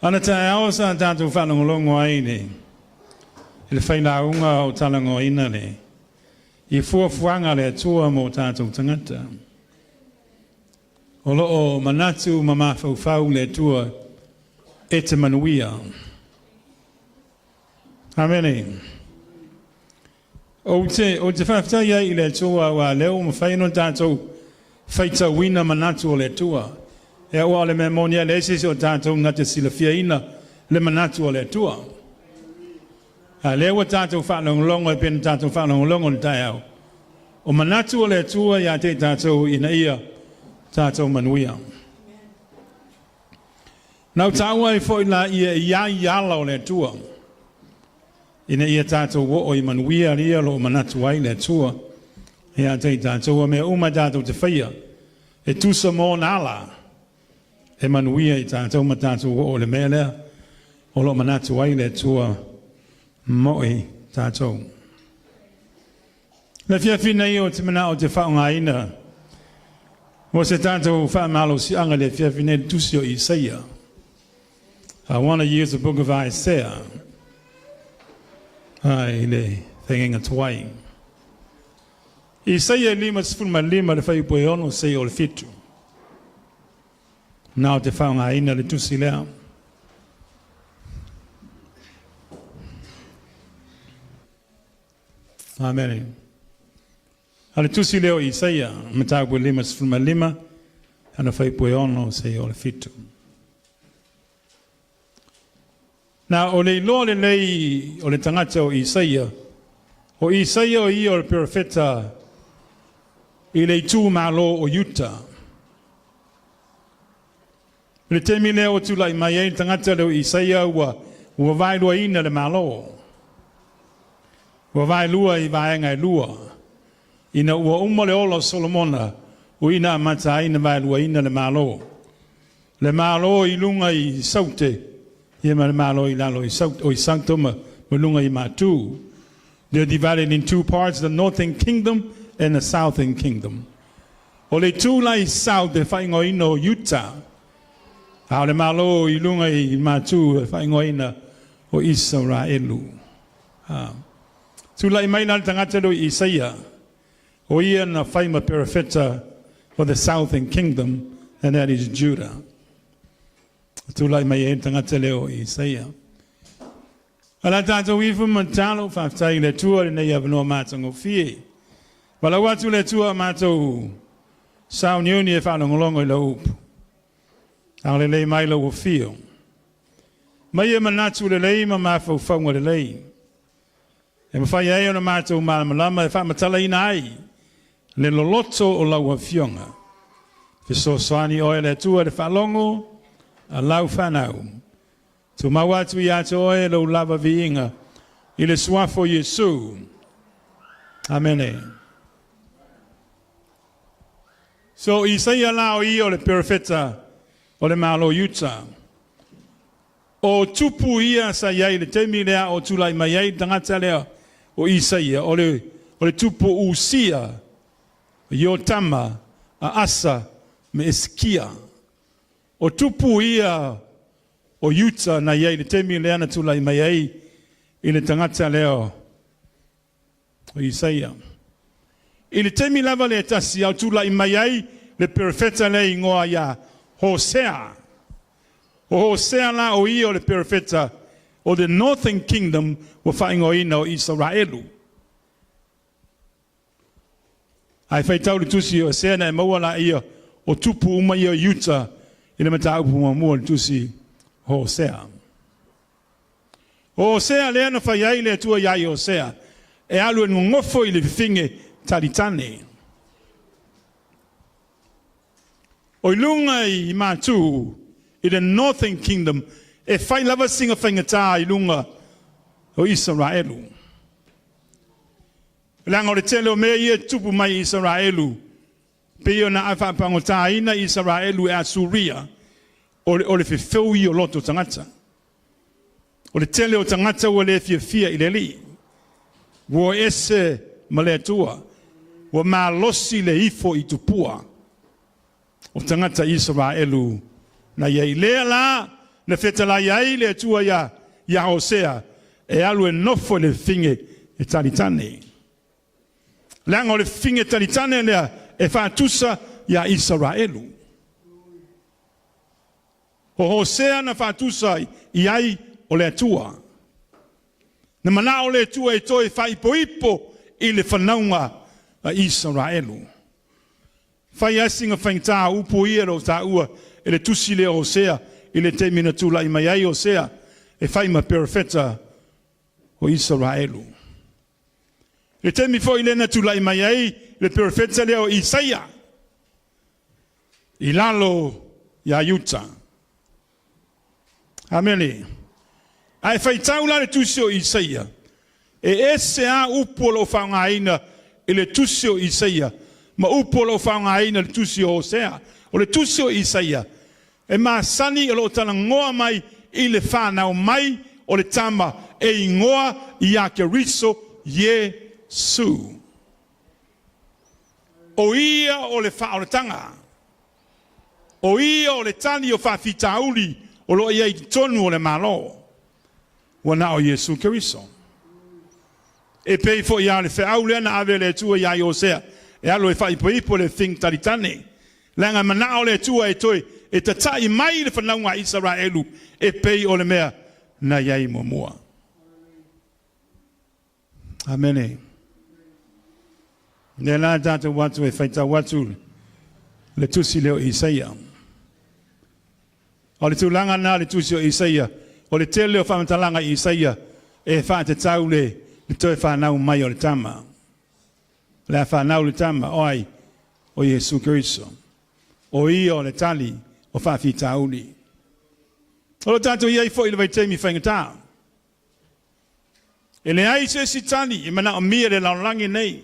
Ana taeao sa tatou faalogologo ai i le failauga o talanoaina le i fuafuaga a le Atua mo tatou tagata. O lo o manatu ma mafaufau le Atua e te manuia. Amene. Ou te, ou te faafetai ai i le Atua aua lea ua mafai ona tatou faitauina manatu o le Atua. E aua o le mea moni e leai se isi o tatou na te silafiaina le manatu o le Atua. A lea ua tatou faalogologo e pei ona tatou faalogologo i le taeao, o manatu o le Atua ia te i tatou ina ia tatou manuia. Na ou taua ai foi la ia e i ai ala o le Atua ina ia tatou oo i manuia ia o lo o manatu ai le Atua ia te i tatou o mea uma tatou te faia e tusa ma ona ala e manuia i tatou ma tatou oo i le mea lea o lo o manatu ai le Atua mo i tatou. Le afiafi nei ou te manao ou te faaaogaina mo se tatou faamalosiaga i le afiafi nei le tusi o Isaia. I want to use the book of Isaiah i le faiga tuai. Isaia 55 le fuaiupu e 6 seia oo i le 7. Na ou te faaaogaina le tusi lea. Amene. A le tusi lea o Isaia, mataupu e 55, ana fuaiupu e 6 seia oo i le 7. Na o le iloa lelei o le tagata o Isaia, o Isaia o ia o le perofeta i le itumalo o Iuta. I le taimi lea ua tulai mai ai le tagata lea o Isaia ua ua vaeluaina le Malo. Ua vaelua i vaega e lua. Ina ua uma le ola o Solomona, ua ina amata ai ona vaeluaina le Malo. Le Malo i luga i Saute, ia ma le Malo i lalo i Saute, o i Saute ma, ma luga i Matu. They divided in two parts, the Northern Kingdom and the Southern Kingdom. O le itu la i South e faaigoaina o Utah, a o le Malo i luga i Matu e faaigoaina o Isaraelu. A. Tulai mai la le tagata lea o Isaia, o ia na fai ma perofeta for the Southern Kingdom, and that is Judah. Tulai mai ai le tagata lea o Isaia. A la tatou ifo ma talo, faafetai i le Atua lenei avanoa matagofie. Valaau atu le Atua a matou sauniuni e faalogologo i lau upu. Agalelei mai lau afio. Mai e manatu lelei ma mafaufauga lelei. E mafai ai ona matou malamalama e faamatalaina ai le loloto o lau Afioga. Fesoasoani oe le Atua i le faalogo a lau fanau. Tumau atu ia te oe lou lava viiga i le suafa o Iesu. Amene. So Isaia la o ia o le perofeta o le Malo Iuta. O tupu ia sa i ai i le taimi lea o tulai mai ai le tagata lea o Isaia, o le, o le tupu o Usia, Iotama, a Asa ma Esikia. O tupu ia o Iuta na i ai i le taimi lea na tulai mai ai i le tagata lea o Isaia. I le taimi lava lea e tasi a o tulai mai ai le perofeta lea e igoa ia Hosea. O Hosea la o ia o le perofeta o the Northern Kingdom ua faaigoaina o Isaraelu. Ae faitau le tusi o Hosea na e maua laia o tupu uma ia o Iuta i le mataupu muamua o le tusi o Hosea. O Hosea lea na fai ai le Atua iā i Hosea e alu e nonofo i le fifine talitane. O i luga i Matu i le Northern Kingdom e fai lava sina faigata i luga o Isaraelu. Leaga o le tele o mea ia e tutupu mai i Isaraelu pei ona faapagotaina Isaraelu e Asuria, o le, o le fefeu ia o loto tagata. O le tele o tagata ua le fiafia i le Alii, ua ese ma le Atua, ua malosi le ifo i tupua o tagata Isaraelu na i ai. Lea la Na fetalai ai le Atua ia ia Hosea e alu e nofo i le fige e talitane. Leaga o le fige talitane lea e faatusa ia Isaraelu. O Hosea na faatusa i ai o le Atua. Na manao le Atua e toe faaipoipo i le fanauga a Isaraelu. Fai lava sina faigata o upu ia o lo o taua e le tusi lea o Hosea i le taimi na tulai mai ai Hosea e fai ma perofeta o Isaraelu. I le taimi foi lea na tulai mai ai le perofeta lea o Isaia i lalo ia Iuta. Amene. A e faitau la le tusi o Isaia, e ese lava upu o lo o faaaogaina i le tusi o Isaia ma upu o lo o faaaogaina i le tusi o Hosea. O le tusi o Isaia, e masani o lo o talanoa mai i le fanau mai o le tama e igoa ia Keriso Iesu. O ia o le faaolataga. O ia o le tali o faafitauli o lo o i ai i totonu o le Malo. Ua na o Iesu Keriso. E pei foi lava o le feau lea na ave e le Atua ia Iosea e alu e faaipoipo le fig talitane, leaga e manao le Atua e toe e tata'i mai le fanauga a Isaraelu e pei o le mea na i ai muamua. Amene. Lea la tatou atu e faitau atu le tusi lea o Isaia. O le tulaga lena o le tusi o Isaia, o le tele o faamatalaga i Isaia e faatatau le, le toe fanau mai o le tama. O le a fanau le tama, o ai? O Iesu Keriso. O ia o le tali o faafitauli. O lo tatou i ai foi i le vaitaimi faigata. E leai se isi tali e manaomia e le lalolagi nei.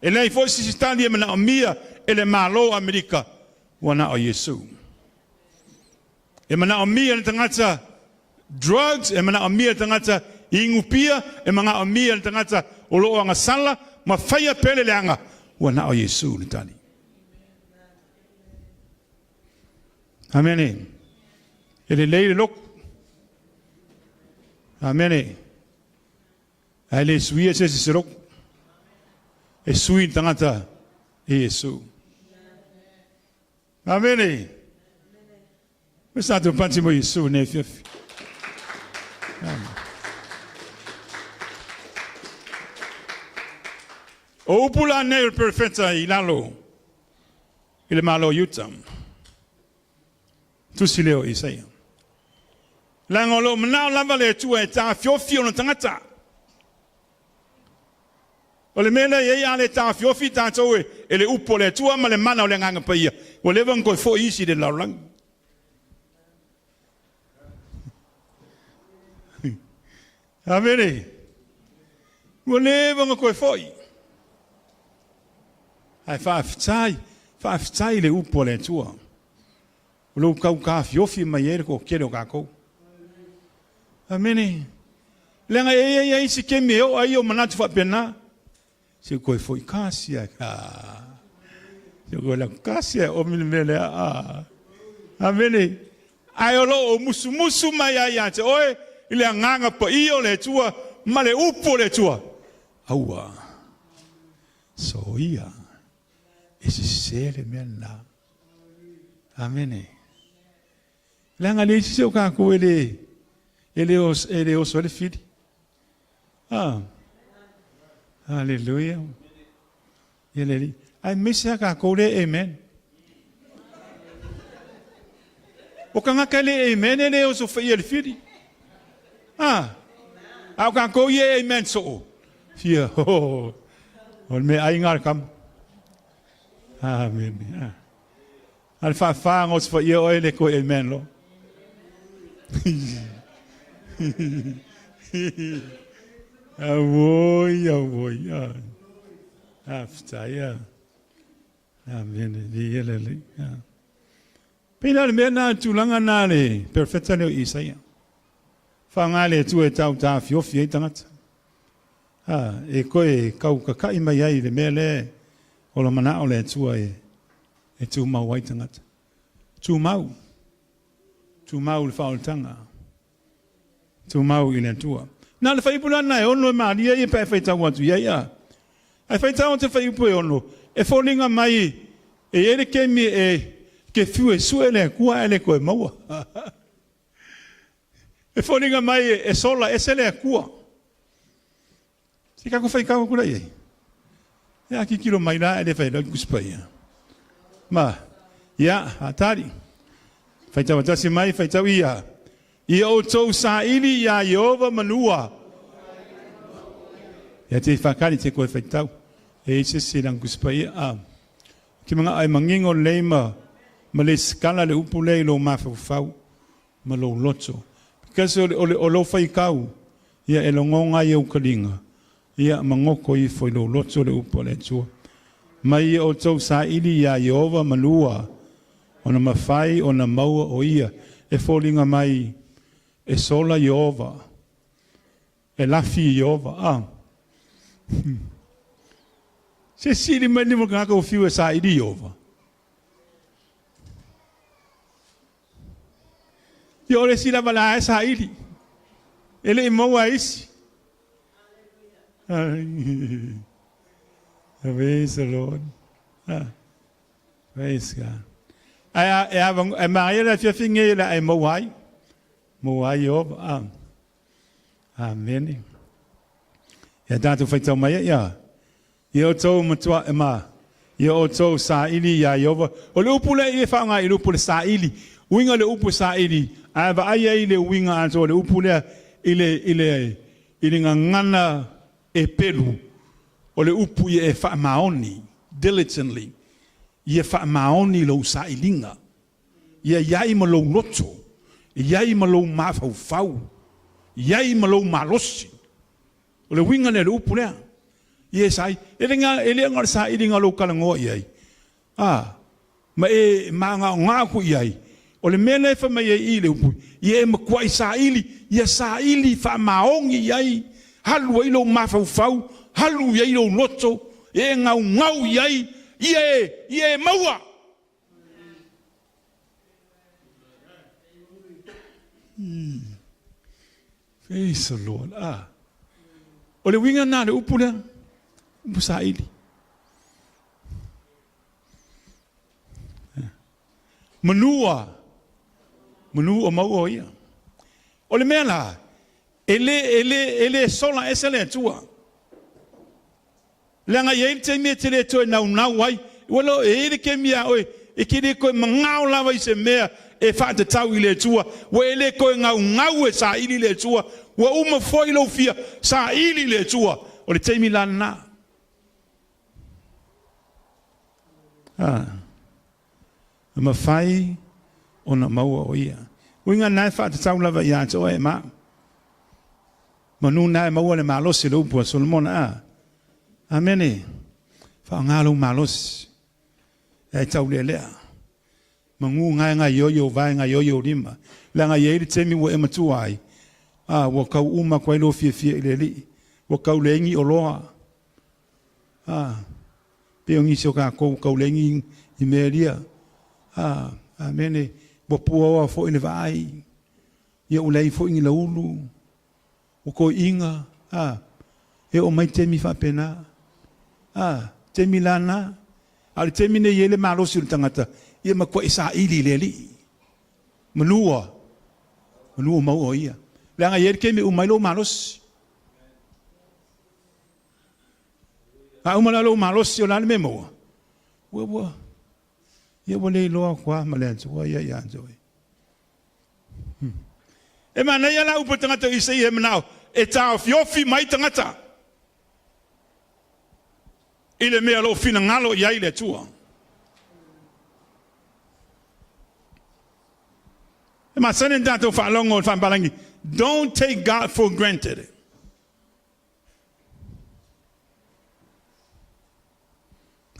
E leai foi se isi tali e manaomia e le Malo o Amerika, ua na o Iesu. E manaomia e le tagata drugs, e manaomia e le tagata inu pia, e manaomia e le tagata o lo o agasala ma faia pele leaga, ua na o Iesu le tali. Amene. E lelei le loku. Amene. Ae le suia se isi se loku. E sui le tagata e Iesu. Amene. Me sa tatou pati mo Iesu nei afiafi. O upu la nei o le perofeta i lalo i le Malo o Iuta. Tusi lea o Isaia. Leaga o lo o manao lava le Atua e taofiofi ona tagata. O le mea lea e i ai, a le taofiofi tatou e le upu a le Atua ma le mana o le Agaga Paia, ua leva ona toe foi isi i le lalolagi. Amene. Ua leva ona toe foi. Ae faafetai, faafetai i le upu a le Atua. O lou tau taofiofi mai ai le toatele o tatou. Amene. Leaga e i ai isi taimi e oo ai ou manatu faapena. Se i toe foi kasi a. Se i toe alu kasi a omi le mea lea. Amene. Ae o lo o musumusu mai ai ia te oe i le Agaga Paia o le Atua ma le upu o le Atua. Aua. Soia. E sese le mea lena. Amene. Leaga le isi se o kākou e le, e le, e le oso ai le fili. Ah. Hallelujah. Ia le Alii. Aemaise lava tatou le amen. O tagata e le amen e le osofaia i le fili. Ah. A o tatou ia e amen soo. Fia, oh, o le meaai lena a le tama. Amen. Ah. A le faafa na osofaia oe le toe amen loa. Auoi, auoi. Faafetai. Amene. Viia le Alii. Pei la o le mea lena, le tulaga lena le perofeta lea o Isaia. Faaaoga le Atua e tau taofiofi ai tagata. E toe tau tata'i mai ai i le mea lea o lo manao le Atua e tumau ai tagata. Tumau. Tumau i le faaolataga. Tumau i le Atua. Na o le fuaiupu la lena e 6 e malie ia pe a e faitau atu i ai a. Ae faitau atu i le fuaiupu e 6, e foliga mai e i ai le taimi e te fiu e sue le Atua ae le toe maua. E foliga mai e sola ese le Atua. Se i tatou faitau atu la i ai. Ia a tilotilo mai la ae le fai atu Tusi Paia. Ma, ia, faatali. Faitau tasi mai, faitau ia. Ia outou saili iā Ieova manua. Ia te i faatali te koe faitau. E i se isi lana Tusi Paia. A. Ki manao e manino lelei ma le sikala le upu lea i lou mafaufau ma lou loto. Because o lou faitau, ia e logona ai ou taliga, ia ma goto ifo i lou loto le upu a le Atua. Mai ia outou saili iā Ieova manua ona mafai ona maua o ia e foliga mai e sola Ieova, e lafi Ieova. A. Se sili mai le tagata ua fiu e saili Ieova. Ia o le isi lava la e saili. E le i maua e isi. Praise the Lord. Praise God. Ae e manaia le afiafi nei le a e maua ai. Maua ai Ieova. Ah. Amene. Ia tatou faitau mai ia. Ia outou matua e ma ia outou saili iā Ieova. O le upu lea i e faaaoga i le upu le saili. Uiga le upu saili, ae vaai ai le uiga atoa o le upu lea i le i le i le gagana Hepelu. O le upu ia e faamaoni, diligently, ia faamaoni lou sailiga. Ia i ai ma lou loto, i ai ma lou mafaufau, i ai ma lou malosi. O le uiga lea o le upu lea. Ia e sai, e le e le na o le sailiga o lou talanoa i ai, a, ma e magaoga atu i ai. O le mea lea e fai mai ai i le upu, ia e matuai saili, ia saili faamaoni i ai, alu ai lou mafaufau, alu i ai lou loto, e gaugau i ai, ia e, ia e maua. Praise the Lord. Ah. O le uiga lena o le upu lea, upu saili. Manua, manu o maua o ia. O le mea la, e le, e le, e le sola ese le Atua. Leaga e i ai le taimi e te le toe naunau ai, ua lo, e i ai le taimi iā oe e te le toe manao lava i se mea e faatatau i le Atua, ua e le toe naunau e saili le Atua, ua uma foi lou fia saili i le Atua. O le taimi la lena. A, e mafai ona maua o ia. Uiga lena e faatatau lava iā te oe ma. Manu na e maua le malosi le upu a Solomona a. Amene. Faaaoga lou malosi. E taulealea. Manu na e gaoioi ou vae, gaoioi ou lima. Leaga e i ai le taimi ua e matua ai, a, ua tau uma atu ai lou fiafia i le Alii. Ua tau leai ni oloa. A, pei o nisi o tatou ua tau leai ni, ni mea lia. A, amene. Ua puaoa foi le vaai. Ia ua leai foi ni laulu. Ua toeaiina, a, e oo mai taimi faapena. A, taimi la na. A o le taimi nei e i ai le malosi o le tagata, ia matuai saili i le Alii. Manua, manua mau o ia. Leaga e i ai le taimi e uma ai lou malosi. A uma la lou malosi, o le a le mea e maua? Ua, ua, ia ua le iloa atu lava ma le Atua ia ia te oe. E manaia la upu a tagata o Isaia e manao e taofiofi mai tagata i le mea o lo o finagalo i ai le Atua. E masani ona tatou faalogo i le faapalagi, don't take God for granted.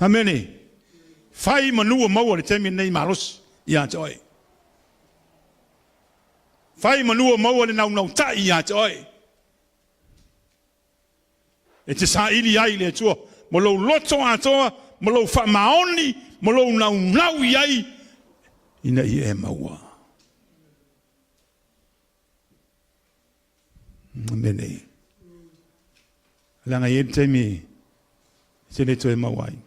Amene. Fai manu ua maua i le taimi lenei malosi ia te oe. Fai manu ua maua le naunautai ia te oe. E te saili ai i le Atua ma lou loto atoa, ma lou faamaoni, ma lou naunau i ai, ina ia e maua. Amene. Leaga e i ai le taimi e te le toe maua ai.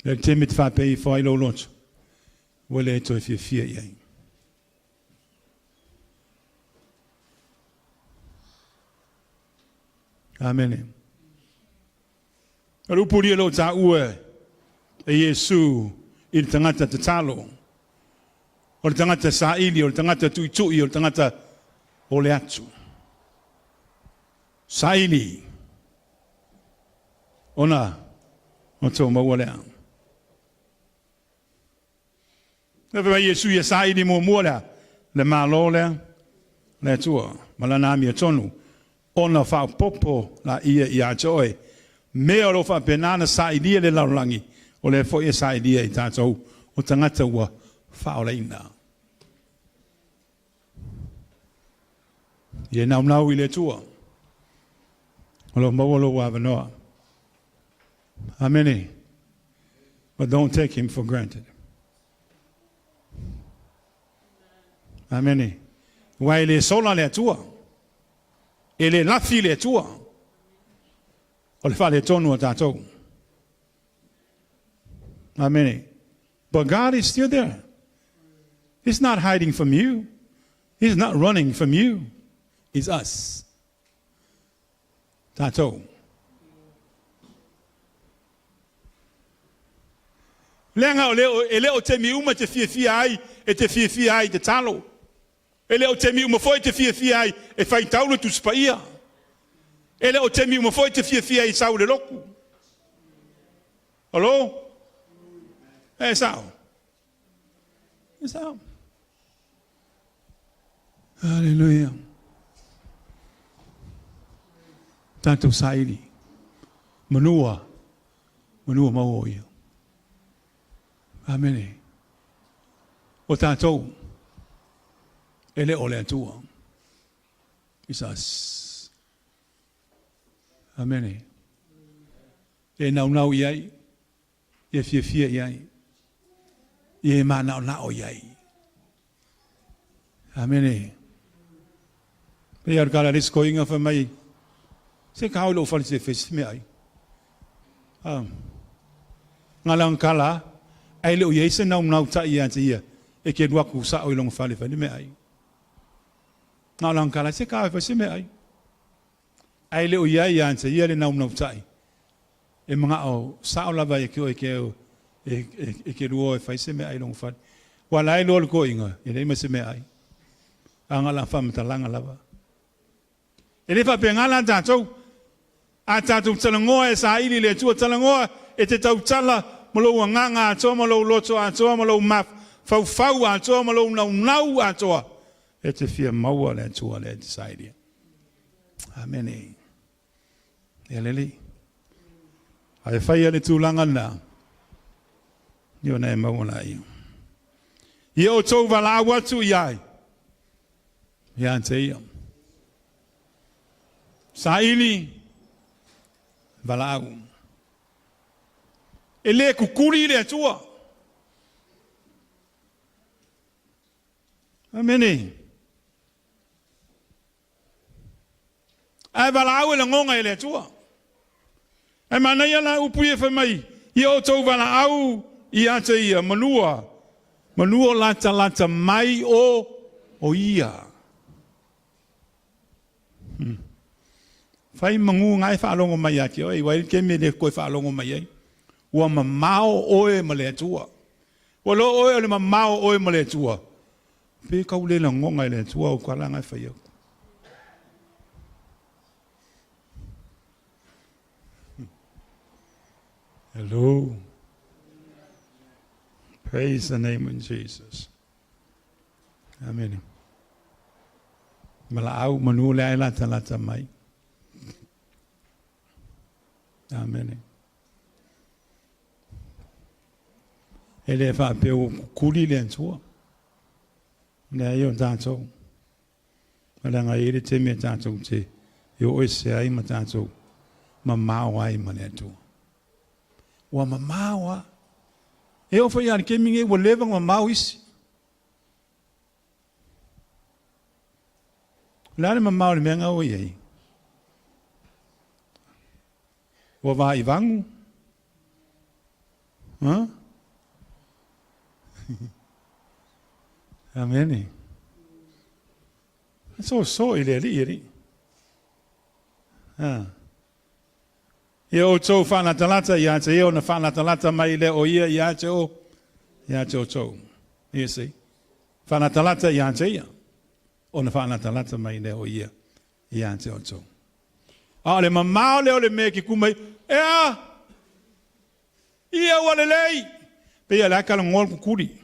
Le taimi e te faapea ifo ai lou loto, ua le toe fiafia i ai. Amene. O le upu lia o lo o taua e Iesu i le tagata tatalo, o le tagata saili, o le tagata tuitui, o le tagata ole atu. Saili ona outou maua lea. Na fai mai Iesu ia saili muamua lea, le Malo lea, le Atua, ma lana amiotonu, ona faaopoopo laia ia te oe. Mea o lo o faapena ona sailia le lalolagi, o lea foi e sailia i tatou o tagata ua faaolaina. Ia naunau i le Atua, o lo o maua lou avanoa. Amene. But don't take him for granted. Amene. Aua e le sola le Atua. E le lafi le Atua. O le faaletonu o tatou. Amene. But God is still there. He's not hiding from you. He's not running from you. It's us. Tatou. Leaga o le, e le o taimi uma te fiafia ai, e te fiafia ai i te talo. E le o taimi uma foi te fiafia ai e faitau le Tusi Paia. E le o taimi uma foi te fiafia ai e sau i le lotu. Alo? E sao. E sao. Hallelujah. Tatou saili. Manua. Manua maua o ia. Amene. O tatou, e le o le Atua. It's us. Amene. E naunau i ai, e fiafia i ai, e manaonao i ai. Amene. Pei o le kala le isi koiga fai mai, se ka au i lou fale se fai se mea ai. Ah. Ngala kala, ai le o iai se naunau tai ia te ia, e ke alu aku sao i lona fale fai le mea ai. Na o lana kala, se ka au e fai se mea ai. Ae le o i ai ia te ia le naunautai, e manao sao lava e ke oe ke e ke lua e fai se mea ai lona fale. Ua la e loa le toeaina, e leai ma se mea ai. A na o lana faamatalaga lava. E le faapena la tatou. A tatou talanoa e saili i le Atua, talanoa e te tautala ma lou agaga atoa ma lou loto atoa ma lou mafaufau atoa ma lou naunau atoa, e te fia maua le Atua lea e te sailia. Amene. E lelei. Ae faia le tulaga lena, ia ona e maua laia. Ia outou valaau atu i ai, ia te ia. Saili, valaau. E le kukuli le Atua. Amene. Ae valaau e lagona e le Atua. Ae manaia la upu ia fai mai, ia outou valaau ia te ia, manua, manua o latalata mai o o ia. Hmm. Fai manu na e faalogo mai ia te oe, aua e i ai le taimi e le toe faalogo mai ai. Ua mamao oe ma le Atua. Ua iloa oe o le mamao oe ma le Atua. Pe tau le lagona e le Atua au tala na e fai atu. Hello. Praise the name of Jesus. Amen. Valaau manu lea e latalata mai. Amen. E le faapea ua kukuli le Atua. Leai o tatou. Leaga e i ai le taimi e tatou te e oo ese ai ma tatou mamao ai ma le Atua. Ua mamao lava. E oo foi lava i le taimi lenei ua leva ona mamao isi. O le a le mamao o le mea lena ua i ai? Ua vaivagu? Huh? Amene. Soso i le alii alii. Ah. Ia outou faalatalata ia te ia ona faalatalata mai lea o ia ia te o ia te outou. You see? Faalatalata ia te ia ona faalatalata mai lea o ia ia te outou. A o le mamao lea o le mea e ke mai, e a, ia ua lelei, pei o le a kalagoa le kukuli.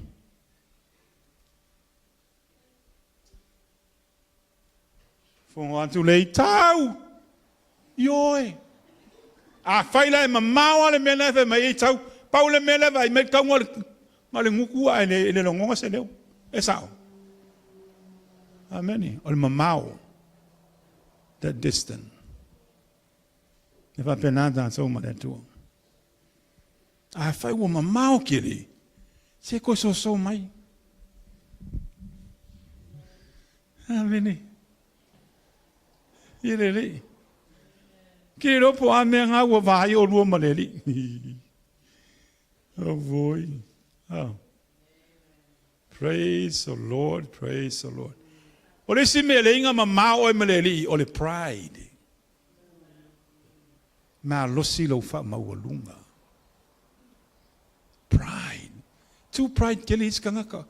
Fogo atu le tau, ioe. Afai la e mamao lava le mea lena e fai mai ai tau, pau le mea lea e vaai mai tau na o le gutu ae le, le logona se leo. E sao. Amene. O le mamao. That distant. E faapena tatou ma le Atua. Afai ua mamao tele, se toe soso mai. Amene. Ia lelei. Ke iloa po o a mea nga ua vaai olua ma le Alii. Oh boy. Oh. Praise the Lord, praise the Lord. O le isi mea le inga mamao oe ma le Alii, o le pride. Malosi lou faamaualuga. Pride. Too pride tele isi tagata.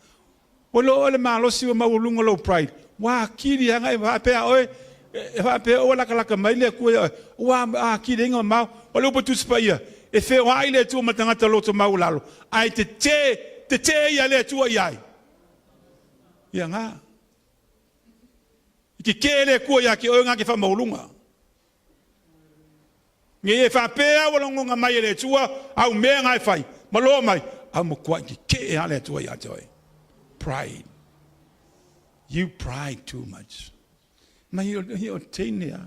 Ua iloa oe le malosi ua maualuga lou pride. Ua atili agai faapea oe, e faapea ua latalata mai le Atua ia oe. Ua atili ai ona mamao. O le upu Tusi Paia, e feoai le Atua ma tagata loto maualalo, ae tetē, tetē ia le Atua i ai. Ia na. I tetē le Atua ia te oe na te faamaualuga. Nei e faapea ua logona mai e le Atua au mea na e fai, ma loa mai, a matuai tetee lava le Atua ia te oe. Pride. You pride too much. Mai o teine a.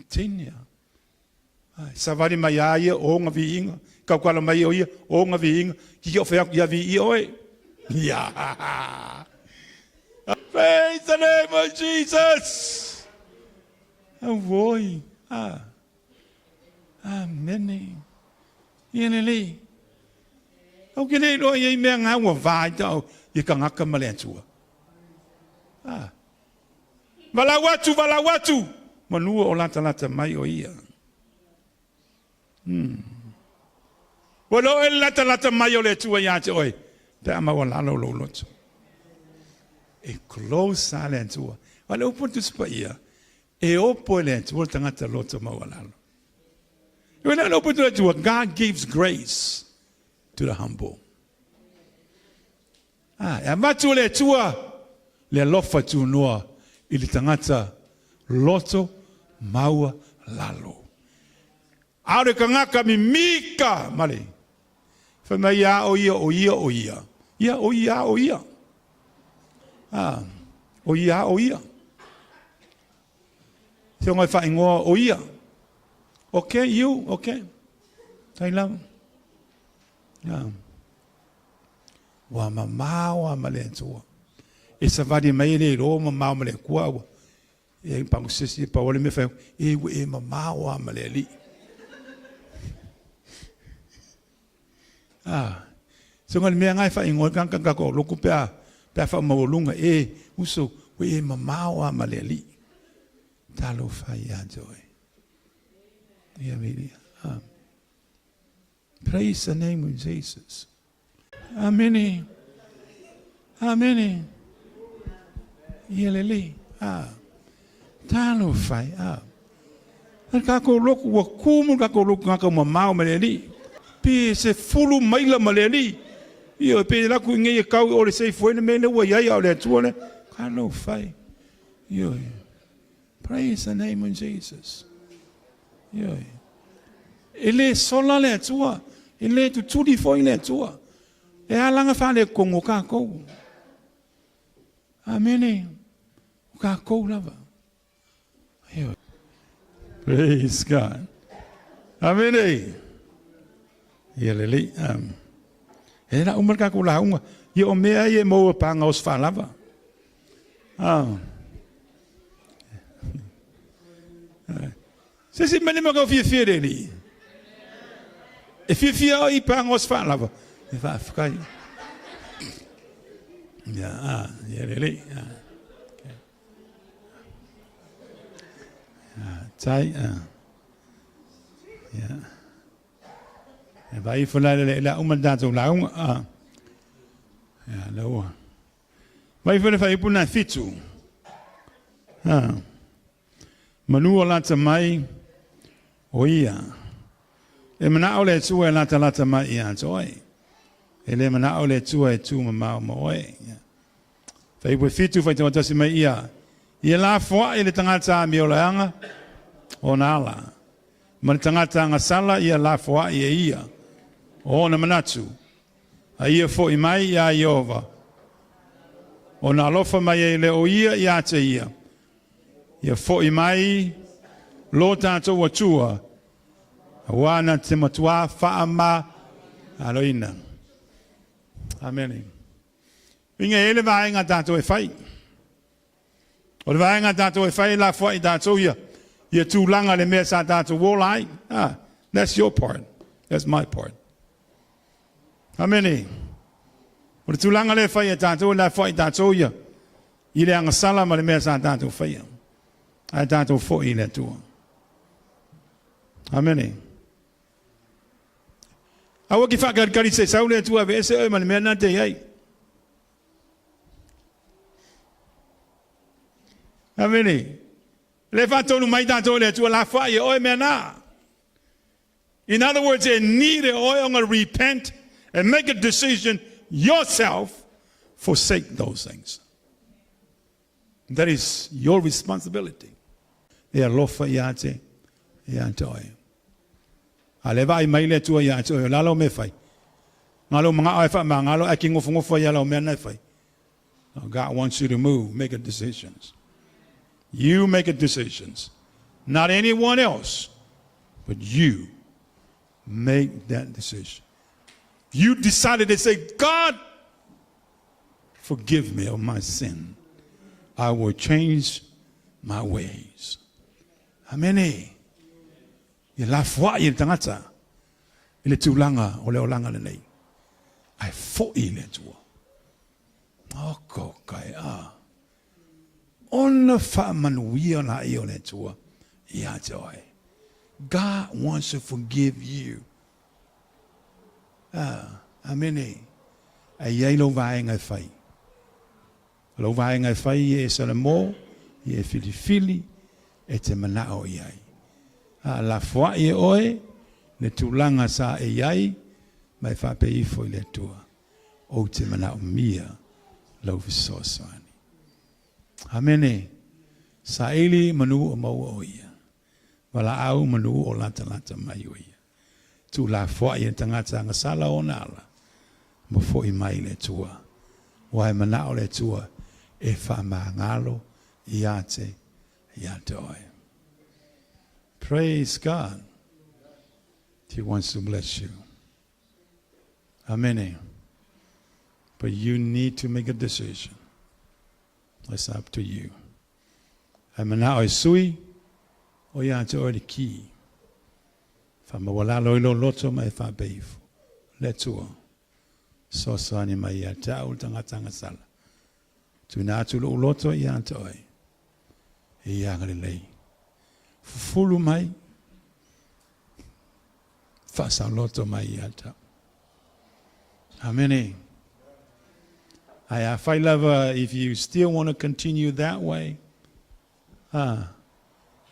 Teine a. Ai, savali mai a ia o ona viiga, tautala mai o ia o ona viiga, ki o fai atu ia viia oe. Ia. Praise the name of Jesus. Auoi. Ah. Amene. Ia lelei. Ou ke le iloa i ai mea ngā ua va i tau i tagata ma le Atua. Ah. Valau atu, valau atu, manua o latalata mai o ia. Ua iloa oe le latalata mai o le Atua ia te oe, pe a maualalo lou loto. E close lava le Atua. A o le upu a le Tusi Paia, e opo e le Atua le tagata loto maualalo. E le upu a le Atua, God gives grace to the humble. A, e avatu e le Atua le alofa tunoa i le tagata loto maualalo. A o le tagata mimika ma le fai mai ia o ia, o ia, o ia. Ia, o ia, o ia. A, o ia, o ia. Fioga e faaigoa o ia. Okay, you, okay. Tai lava. Yeah. Ua mamao lava ma le Atua. E savali mai e le iloa mamao ma le Atua ua e pago se isi pau o le mea fai atu, e ua e mamao lava ma le Alii. Ah, so le mea ngai faaigoa ka ka ka loku pe a pe a faamaualuga e uso ua e mamao lava ma le Alii. Talofa ia te oe. Ia milia. Ah. Praise the name of Jesus. Amene. Amene. Ia lelei. Ah. Talofa e. Ah. Le tatou lotu ua tumu le tatou lotu tagata mamao ma le Alii. Pe 10 maila ma le Alii. Ioe, pe alu atu i inei e tau i o le Safeway le mea lea ua i ai a o le Atua lea. Talofa e. Ioe. Praise the name of Jesus. Ioe. E le sola le Atua, e le tutuli foi le Atua. E a lana faaletonu o tatou. Amene. O tatou lava. Ioe. Praise God. Amene. Ia lelei. E la uma le tatou lauga. Ia o mea ia e maua pa gaosi faalava. Ah. Se isi mea lima kau fiafia le Alii. E fiafia oe i pagos faalava. E faafetai. Ia, a, ia le Alii. A. A, tai, a. Ia. E vai ifo la le la uma le tatou lauga. A. Ia, la ua. Vai ifo le faaiupu na 7. A. Manu o lata mai o ia. E manao le Atua e latalata mai ia te oe. E le manao le Atua e tumamao ma oe. Fuaiupu e 7 faitau 1 mai ia. Ia lafoai le tagata amioleaga ona ala. Ma le tagata agasala ia lafoai e ia ona manatu. A ia foi mai iā Ieova, ona alofa mai ai lea o ia iā te ia. Ia foi mai lo tatou Atua, auā na te matuā faamagaloina. Amene. Uiga e i ai le vaega a tatou e fai. O le vaega a tatou e fai e lafoai tatou ia ia tulaga le mea sa tatou ola ai. Ah, that's your part. That's my part. Amene. O le tulaga lea e fai e tatou e lafoai tatou ia i le agasala ma le mea sa tatou faia. Ae tatou foi i le Atua. Amene. Aua ki whakalikali se sau le Atua aveese oe ma le mea na te i ai. Amene. Le whaatonu mai tatou le Atua lafoai e oe mea na. In other words, e need e oe ona repent and make a decision yourself, forsake those things. That is your responsibility. E alofa ia te, ia te oe. A le vaai mai le Atua ia te oe, o la lau mea fai. Ngā lau mga e wha ngā e ki ngofu ngofu ia lau mea nei fai. God wants you to move, make a decisions. You make a decisions. Not anyone else, but you make that decision. You decided to say, God, forgive me of my sin. I will change my ways. Amene. Ia lafoai e le tagata i le tulaga o le olaga lenei. Ae foi i le Atua. Oko kai a. Ona faamanuia laia o le Atua ia te oe. God wants to forgive you. Ah, amene. Ae i ai lou vaega e fai. O lou vaega e fai ia e salamo, ia e filifili, e te manao i ai. A lafoai e oe le tulaga sa e i ai, ma e faapea ifo i le Atua, ou te manaomia lau fesoasoani. Amene. Saili manu o maua o ia. Valaau manu o latalata mai o ia. Tuulafoai e le tagata agasala ona ala, ma foi mai le Atua. Aua e manao le Atua e faamagalo ia te, ia te oe. Praise God. He wants to bless you. Amene. But you need to make a decision. It's up to you. Ae manao e sui, o ia te oe le ki. Faamaualalo i lou loto ma e faapea ifo. Le Atua, fesoasoani mai ia te au le tagata agasala. Tuuina atu lou loto ia te oe. E ia agalelei. Fufulu mai, faasaoloto mai ia te au. Amene. Ae afai lava, if you still want to continue that way, ah,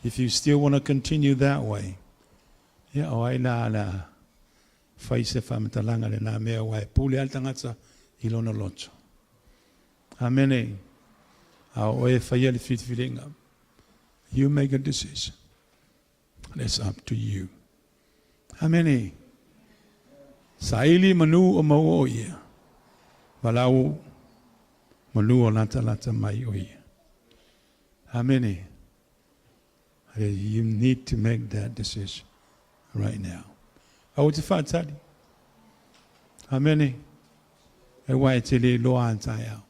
if you still want to continue that way, ia o ai la la fai se faamatalaga lenā mea aua e pule lava le tagata i lona loto. Amene. A o oe e faia le filifiliga. You make a decision. That's up to you. Amene. Saili manu o maua o ia. Valaau manu o latalata mai o ia. Amene. You need to make that decision right now. Aua te faatali. Amene. Aua e te le iloa a taeao.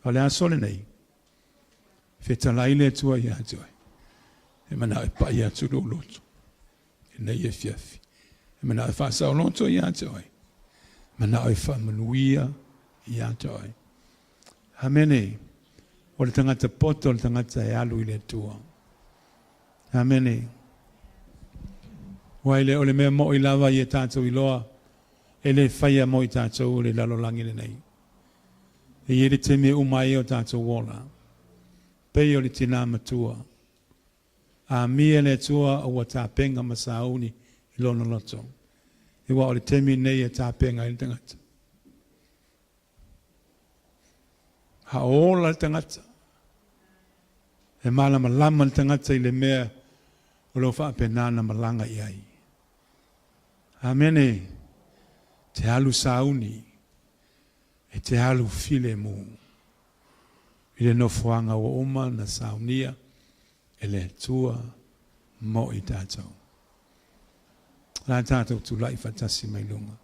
O le aso lenei, fetalai le Atua ia te oe. E manao e pai atu lou loto i lenei afiafi. E manao e faasaoloto ia te oe. E manao e faamanuia ia te oe. Amene. O le tagata poto o le tagata e alu i le Atua. Amene. Aua e le o le mea moi lava ia tatou iloa, e le faia mo i tatou le lalolagi lenei. E i ai le taimi e uma ai o tatou ola. Pei o le tina matua. Amia le Atua ua tapena ma sauni i lona loto. Aua o le taimi lenei e tapena ai le tagata. A ola le tagata, e malamalama le tagata i le mea o lo o faapena ona malaga i ai. Amene. Te alu sauni, e te alu filemu i le nofoaga ua uma ona saunia e le Atua mo i tatou. O le a tatou tulai faatasi mai luga.